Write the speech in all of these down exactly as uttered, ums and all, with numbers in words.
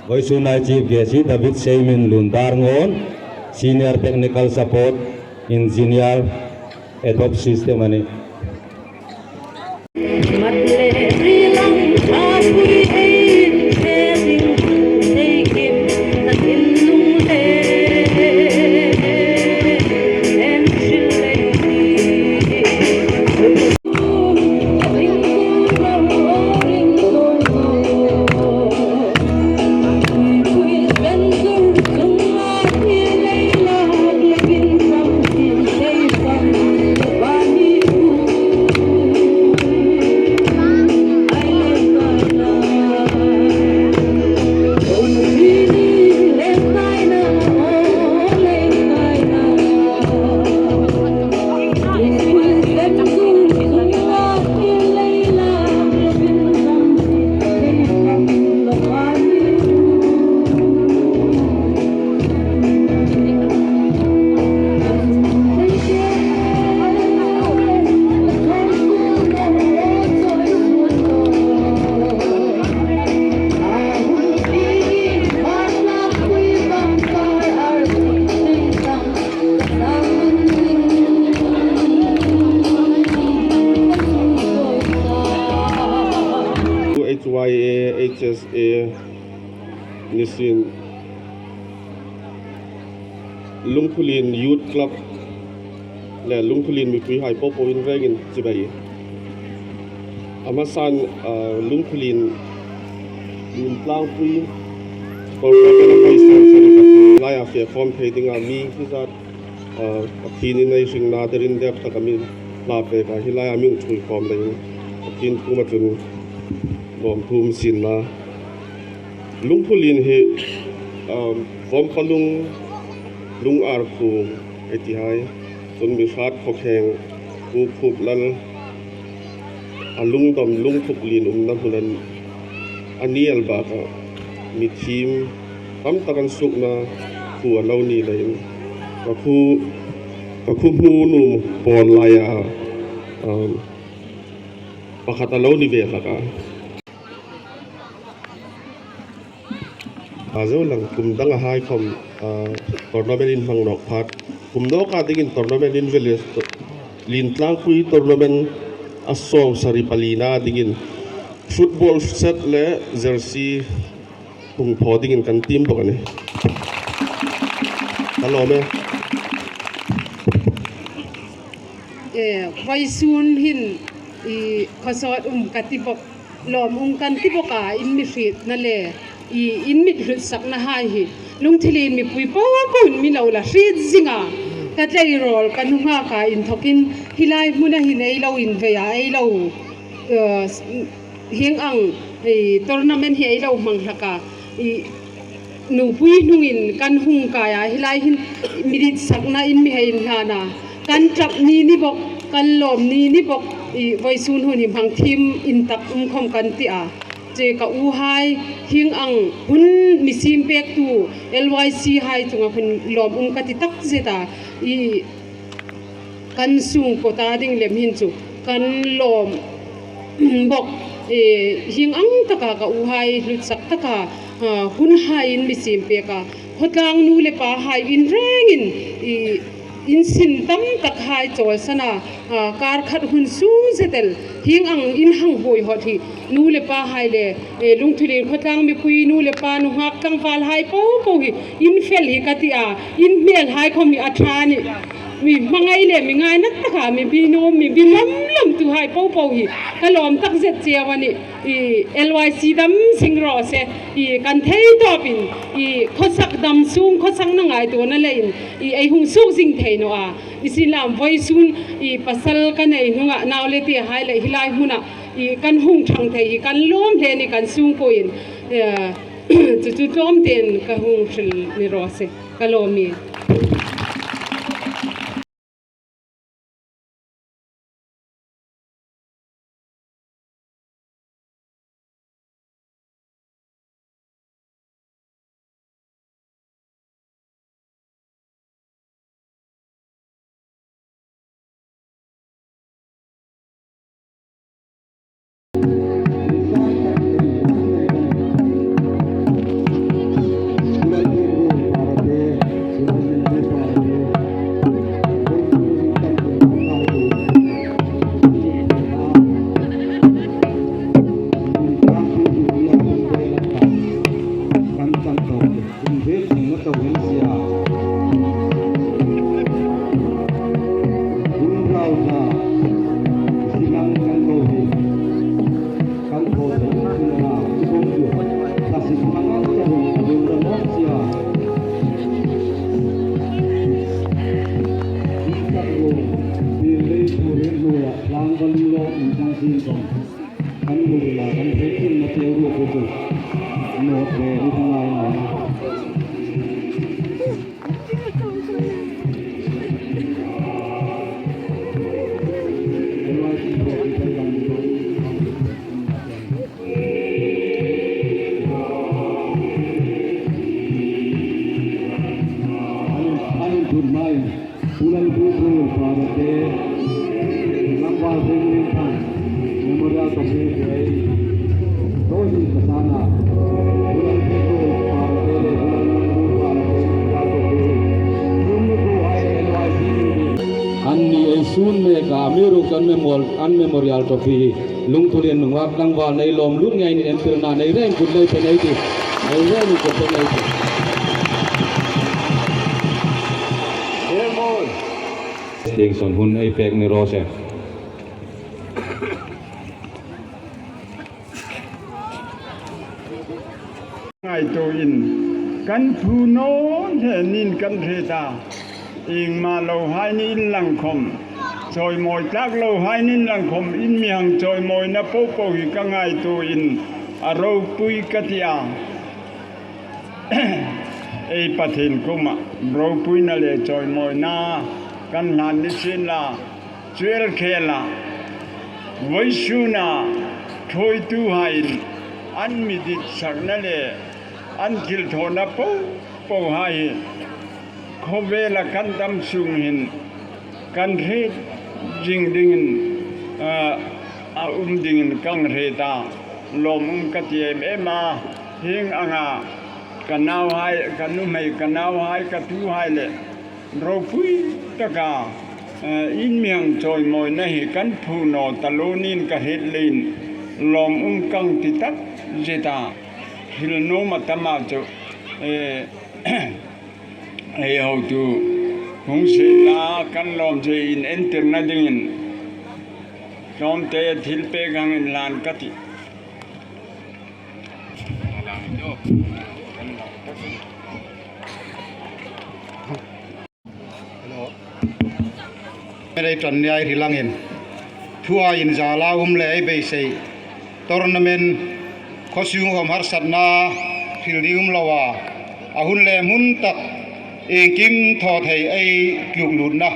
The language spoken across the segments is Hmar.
Voisun a Chief Guest hi David Seimin Lundar Ngon, Senior Technical Support Engineer, Adobe System a nih. H Y A, H S A, nisin Lungthulien Youth Club le Lungthulien mipuihai popo in rengin chibai. A hmasan, ah, Lungthulien Lungtlangpui Corporation a hoi sawm sari pali laia fe khawm thei dinga mi hi zat, ah, Pathienin ei hringna derin dep taka mi hla pek a, hi laia mi hung ṭhuoi khawm leiin Pathien kuoma chun lawmthu um sien la. Lungthulien hi, um, Vawmpa Lung, Lungar Khung, ei ti hai. Chun mi hrat khawkheng, Pu Khup Lal, a lungdam Lungthup lien umna hmun a ni el bakah, mi thiem tam tak an suokna khu a lo ni leiin. Ka khu, ka khu hmu nuom pawl laia, um, pakhat a lo ni ve hlak a. A zo lang kum dang a hai khom, ah, tournament in hmang nawk phat. Kum nawka dingin tournament in ve le, Lungtlangpui tournament a sawm sari palina dingin football set le jersey hung phaw dingin kan tiem bawk a nih. Ka lawm e. Eh, vawisun hin, i, khawsawt um ka ti bawk, lawm um kan ti bawk a, in mi hrietna le, i, in mit hlutsakna hai hi, Lungthulien mipui popoin mi lo la hriet zing a, ka tleirawl, ka nunghaka inthokin hi lai hmuna hin ei lo invei a, ei lo, eh, hieng ang, eh, tournament hi ei lo hmang hlak a, i, nupui hnungin kan hung kai a, hi lai hin mi ditsakna in mi hei inhlan a, kan ṭap ni ni bawk, kan lawm ni ni bawk, i, vawisun hun hi hmang thiem intak um khom kan ti a. Che ka u hai, hieng ang hun mi siem pektu L Y C hai chunga hun lawm um ka ti takzet a, i, kan sungkuo ta ding lem hin chu kan lawm bawk, eh, hieng ang taka ka u hai hlutsak taka, ah, hun hai in mi siem pek a. Khawtlang nu le pa hai in rengin, i, in sin tam tak hai chawlsan a, ah, kar khat hun sung zet el hieng ang in hang huoi hot hi nu le pa hai le, eh, Lungthulien khawtlang mipui nu le pa nunghak tlangval hai popo hi in fel hi ka ti a, in hmel hai khom hi a ṭha a nih. Mi hmangai le mi ngaina taka mi bi nuom, mi bi lawm lawmtu hai popo hi ka lawm takzet cheu a nih. I, L Y C dam zing raw se, i, kan thei tawpin, i, khawsak dam sung, khawsak na ngaituona leiin, i, ei hung suok zing thei naw a. I, sin lam vawisun, i, pasal ka nei hnunga nau le te hai le hi lai hmuna, i, kan hung ṭhang thei hi kan lawm hle ni kan sungkuoin, eh, chu chu tlawmtein ka hung hril ni raw se, ka lawm e. Pulal Bubu Parate, Lampa Singh Ringphang, Memorial Committee, Tony Kasana, Pulal Bubu Parate, Pulal Bubu Parate, Memorial Committee, Pulal Bubu N Y C. Anni ei sun mek a, amiruokchu an memorial, an Memorial Trophy hi lungthulien nunghak tlangval nei lawm lut ngei ni entirna nei reng kut lei pe nei ti. Nei reng kut pe nei ti. Extinction hun ei pek ni raw se. Ngaituo in kan thu naw hle niin kan hriet a. Iengma lo hai ni inlang khom, chawimawi tlak lo hai ni inlang khom, in mi hang chawimawina popo hi ka ngaituo in a ropui ka ti a. Ei Pathien kuoma ropuina le chawimawina kan hlan ni sien la. Chu el khela, vawisuna thuoituhaiin an mi ditsakna le an thilthawna popo hai hi khawvela kan dam sung hin kan hriet zing dingin, ah, a um dingin kan hriet a, lawmum ka ti em em a, hieng anga ka nauhai, ka nuhmei, ka nauhai, ka tuhai le ropui taka, eh, in mi hang chawimawina hi kan phu naw ta lo niin ka hriet leiin lawmum kan ti takzet a, hril nuom a tam a chu, eh, ei hotu hung sien la kan lawmzia inentirna dingin tlawmte thilpek hang inhlan ka ti. Hello. Ei ṭan ni ei hril angin, thua inzala um le ei beisei tournament khaw sung khom harsatna hril ni um lo a, a hun le hmun tak iengkim thaw thei ei tluk lutna,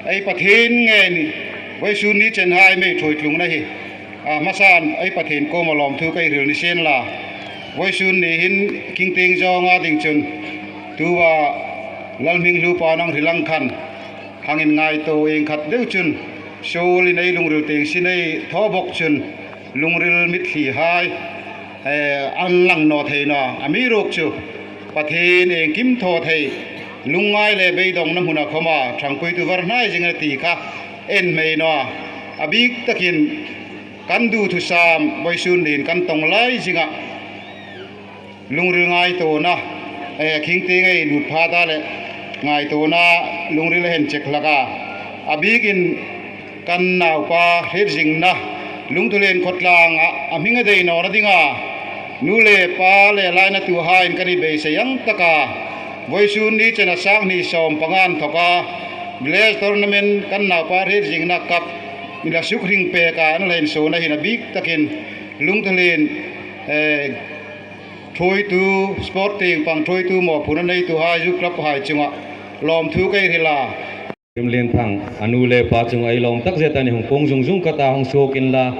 ei Pathien ngei ni, vawisun ni chen hai mei thuoi tlungna hi, a hmasan ei Pathien kuoma lawmthu ka hril ni sien la. Vawisun ni hin khingtieng zawnga ding chun, tua Lalhmingluopa nang hril ang khan, hang inngaituo ieng khat deu chun, suolin ei lungril tieng sin ei thaw bawk chun, lungril mitthli hai, eh, an lang naw thei naw a, amiruokchu Pathien iengkim thaw thei, lungngai le beidongna hmuna khoma ṭhangpuitu var hnai zing a ti kha en hmei naw a, a bik takin kan duthusam vawisun niin kan tawng lai zing a. Lungril ngaituona, eh, khingtieng ei lut pha ta le, ngaituona lungril a hung chek hlak a. A bikin kan naupa hriet zingna, Lungthulien khawtlanga a hming a dei nawna dinga, nu le pa le lainatuhaiin kan beisei ang taka, vawisun ni chena sanghni sawm panga inthoka village tournament kan naupa hriet zingna cup mi la suk hring peka an la insuona hin a bik takin Lungthulien, eh, thuoitu, sport tieng pang thuoitu mawphurna neituhai, youth club hai chunga lawmthu ka hril a. Rimlienthang, a nu le pa chunga ei lawm takzet a ni, hung pung zung zung ka ta, hung suok inla,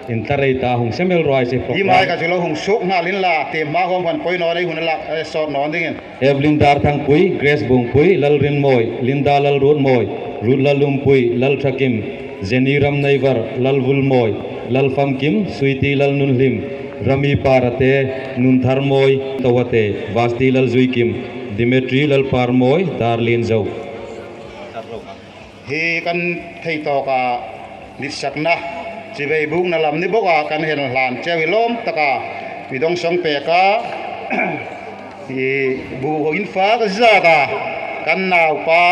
intlarei ta, hung semel ruoi se. Hi mai ka chu lo hung suok nghal inla, te hma khom khan poi naw nei hun la, eh, sawt naw dingin. Evelyn Darthangpui, Grace Bungpui, Lalrinmawi, Linda Lalruotmawi, Ruth Lallumpui, Lalthakim, Jenny Ramneivar, Lalvulmawi, Lalfamkim, Sweety Lalnunhlim, Rami Parate, Nuntharmawi, Tawate, Vasti Lalzuikim, Dimitri Lalparmawi, Darlin Zo. Hi kan thei tawka ditsakna, chibai bukna lam ni bawka kan hel hlan cheu hi lawm taka mi dong sawng peka, hi bu hawng in fa ka zata kan naupa,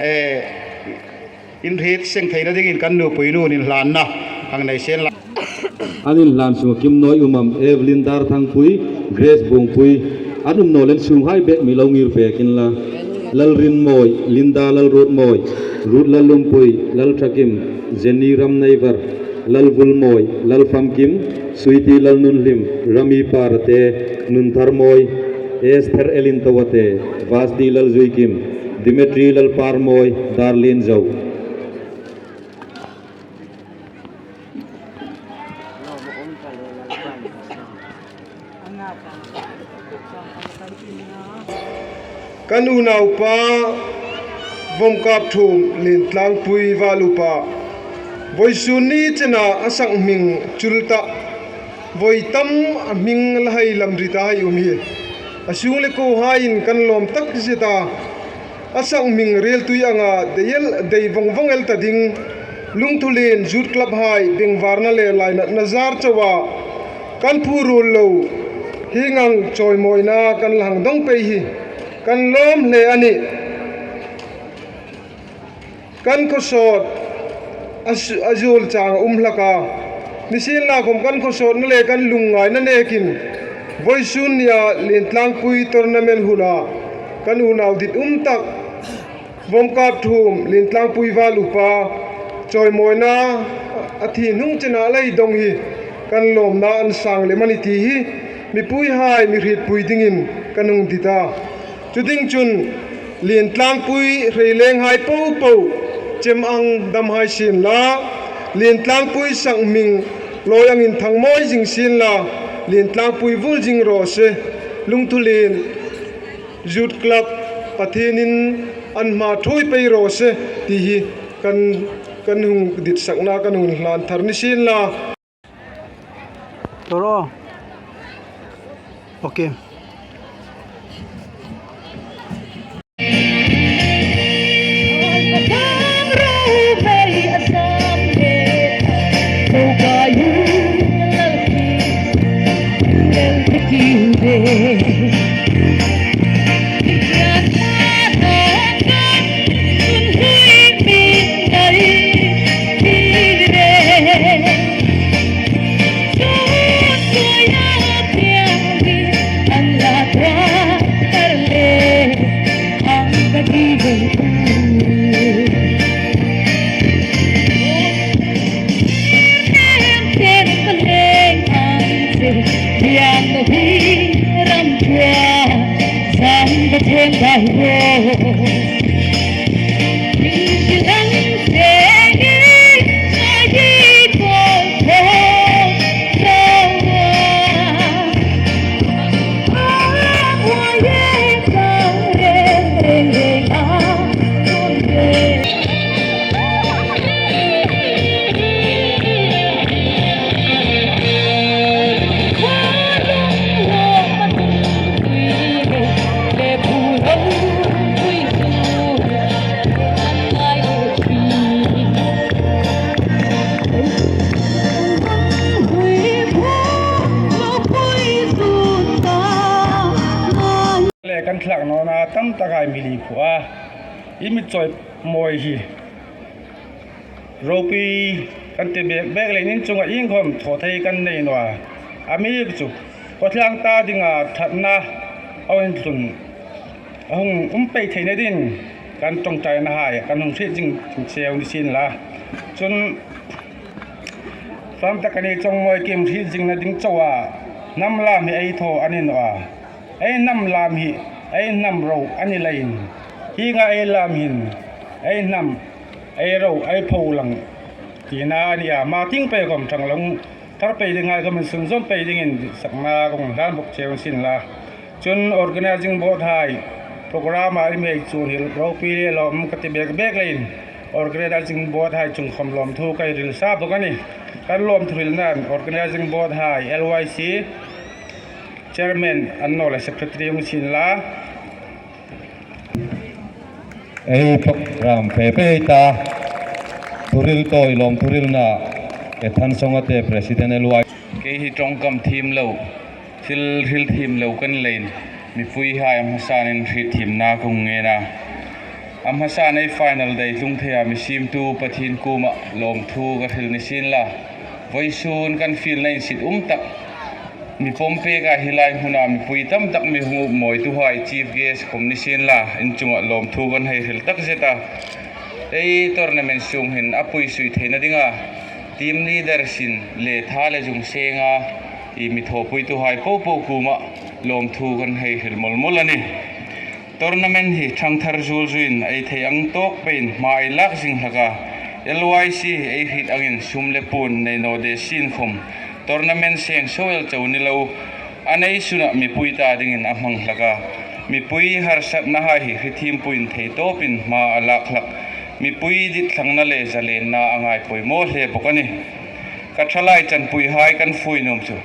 eh, inhriet seng theina dingin kan nupui nun inhlanna hang nei sien la. An inhlan sunga kim naw um am, Evelyn Darthangpui, Grace Bungpui, an um naw leh an sunghai bek mi lo ngir pek inla. Lalrinmawi, Linda Lalruotmawi, Ruth Lallumpui, Lalthakim, Jenny Ramneivar, Lalvulmawi, Lalfamkim, Sweety Lalnunhlim, Rami Parate, Nuntharmawi, Esther Elin Tawate, Vasti Lalzuikim, Dimitri Lalparmawi, Darlin Zo. Kan unaupa Vawmkap Thum Lientlangpui Valupa, vawisun ni chena a sak hming chul ta, vawi tam a hming la hai lam ri ta hai um hi. A sung le kuo haiin kan lawm tak zet a. A sak hming rel tui anga dei el, dei vawng vawng el ta ding, Lungthulien Youth Club hai bengvarna le lainatna zar chauha kan phurul lo, hieng ang chawimawina kan la hang dawng pei hi kan lawm hle a nih. Kan khawsawt a su-, a zuol chang a um hlak a. Nisienlakhawm kan khawsawtna le kan lungngaina nekin vawisun nia Lientlangpui tournament huna kan unau dit um tak Vawmkap Thum Lientlangpui Valupa chawimawina a thi hnung chena la dawng hi kan lawmna an sang lem a nih ti hi mipuihai mi hrietpui dingin kan hung dit a. Chu ding chun Lientlangpui hreilenghai popo chem ang dam hai sien la, Lientlangpui sak hming lawi angin thangmawi zing sien la, Lientlangpui vul zing raw se, Lungthulien Youth Club Pathienin an hma thuoi pei raw se ti hi kan, kan hung ditsakna kan hung hlan thar ni sien la. Toro. Okay. Le kan thlak nawna tam tak hai mi li khu a, i mi chawimawi hi ropui kan ti bek bek leiin in chunga iengkhawm thaw thei kan nei naw a. A mi chu khawtlang ta dinga ṭhatna a hung tlun, a hung um pei theina dingin kan ṭawngṭaina hai kan hung hriet zing cheu ni sien la. Chun ṭhang tak a ni chawimawia kim hriet zingna ding chauha hnam lam hi ei thaw a ni naw a. Ei hnam lam hi ei hnam ro a ni leiin, hienga ei lam hin ei hnam, ei ro, ei pho lang tina a ni a. Hma tieng pei khawm ṭhang lo thar pei ding hai khawm insunzawm pei dingin ditsakna ka hung hlan bawk cheu ni sien la. Chun organizing board hai program-a i mi hei chuonhil ropui le lawm ka ti bek bek leiin organizing board hai chung khawm lawmthu ka hril sa bawk a nih. Kan lawmthu hrilnain organizing board hai, L Y C chairman annawleh secretary hung sien la. Ei program fe fe ta, thuhril tawi lawmthu hrilna, e Thansonga te president L Y. Kei hi ṭawngkam thiem lo, thil hril thiem lo ka ni leiin, mipuihai a hmasain hriet thiemna ka hung ngen a. A hmasain ei final day tlung theia mi siemtu Pathien kuoma lawmthu ka hril ni sien la. Vawisun kan fielna insit um tak mi pawm peka hi lai hmuna mipui tam tak mi hung upmawituhai chief guest khawm ni sien la, in chunga lawmthu kan hei hril tak zet a. Ei tournament sung hin a pui sui theina dinga team leader sin le tha le zung senga i mi thawpuituhai popo kuoma lawmthu kan hei hril mawl mawl a nih. Tournament hi ṭhangthar zuol zuin ei thei ang tawk peiin hma ei lak zing hlak a, L Y C ei hriet angin sum le puon nei naw de sien khawm, tournament seng so el chau ni lo, a nei sunah mipui ta dingin a hmang hlak a. Mipui harsatnahai hi hrithiempuiin thei tawpin hma a lak hlak. Mipui ditthlangna le zalenna a ngai poimaw hle bawk a nih. Ka ṭhalai chanpuihai kan fuoi nuom chu,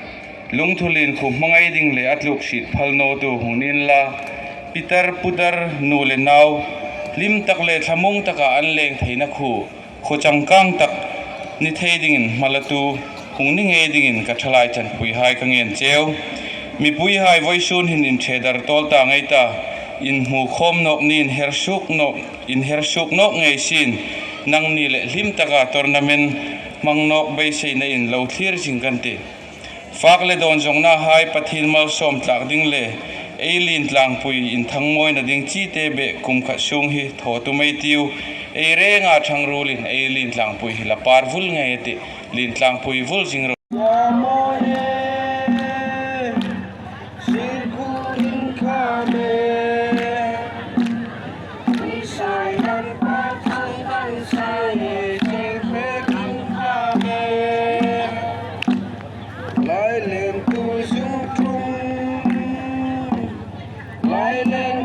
lungthu lien khu hmangai ding le a tluk hriet phal nawtu hung ni inla, pitar putar nu le nau, hlim tak le thlamuong taka an leng theina khu, khaw changkang tak ni thei dingin hmalatu hung ni ngei dingin ka ṭhalai chanpuihai ka ngen cheu. Mipuihai vawisun hin inṭhe dar tawl ta ngei ta, inhmu khawm nawk ni, inher suok nawk, inher suok nawk ngei sien, nangni le hlim taka tournament hmang nawk beiseina in lo thlir zing kan tih. Fak le dawn zawngnahai Pathien malsawm tlak ding le ei Lien Tlangpui inthangmawina ding chite bek kum khat sung hi thaw tum ei tiu. Ei renga ṭhang ruolin ei Lien Tlangpui hi la par vul ngei a tih. Lien Tlangpui vul zing ro. Lai lem tu zung tum, lai lem